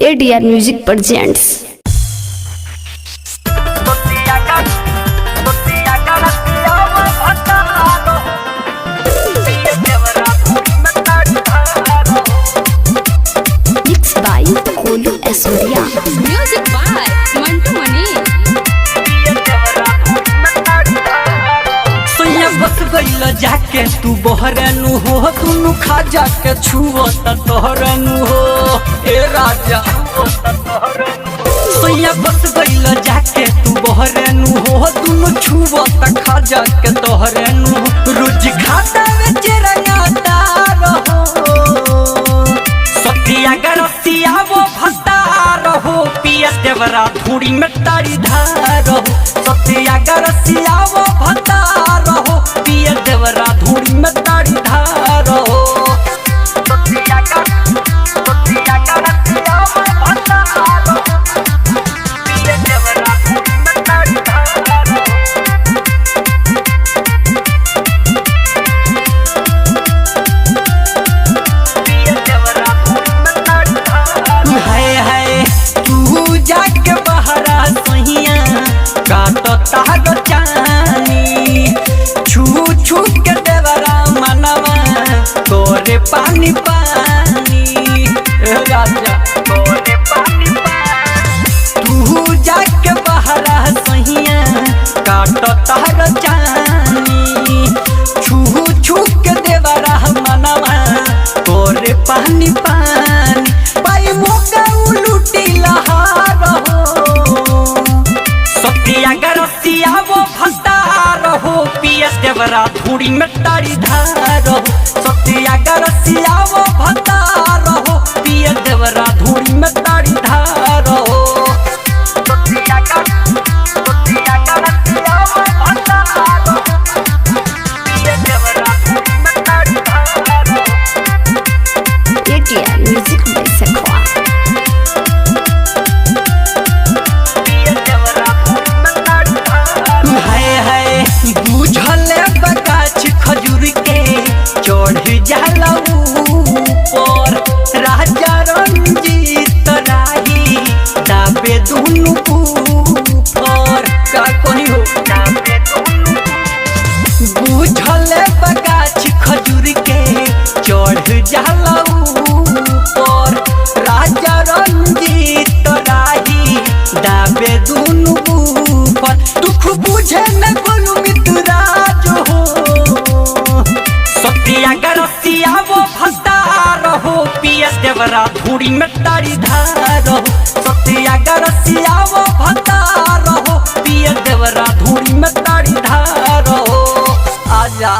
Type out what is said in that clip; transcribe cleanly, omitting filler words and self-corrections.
ADR Music presents. Mixed by Kolu Asoria. Music by Mantu Mani. सोया बस गईल जाके तू बहरनु हो दुनु खा जाके छुओ त तोहरनु हो ए राजा। सोया बस गईल जाके तू बहरनु हो दुनु छुओ त खा जाके तोहरनु हो। रोज खाता वे चेरंगाता रहो सतिया गरसिया वो भत्ता रहो पिया देवरा धूड़ी में तारी धारो। सतिया गरसिया वो भत्ता रहो पिया देवरा धूड़ी में तारी धारो। सतिया गरसिया वो भत्ता रहो पिया देवरा धूड़ी में तारी धारो। हाय हाय तू जाके बहरा सहिया काटता गो चानी छू छू के देवरा मनवा तोरे पानी पानी। ए राजा तोरे पानी पानी। तू जाके बहरा सहिया काटता गो चानी छू छू के देवरा मनवा तोरे पानी पानी। पाई मौका उलूटी लहार हो सतिया गरसिया वो भत्ता रहो पिया देवरा धूड़ी में तारी धारो। सतिया गरसिया वो भत्ता रहो पिया देवरा धूड़ी में तारी धारो। सतिया गरसिया वो भत्ता रहो पिया देवरा धूड़ी में तारी धारो। ADR Music by Sekhwa. हाय हाय बुझल बगाछ खजूर के चढ़ जाला ऊपर राजा रंजीत राही दाबे दुनु ऊपर का कही हो दाबे दुनु। बुझल बगाछ खजूर के चढ़ जाला ऊपर राजा रंजीत राही दाबे दुनु ऊपर। दुख बुझे न गोलू मित्रराज हो सतिया गरसिया वो भत्ता रहो पिया देवरा धूड़ी में तारी धारो। सतिया गरसिया वो भत्ता रहो पिया देवरा धूड़ी में तारी धारो। आजा।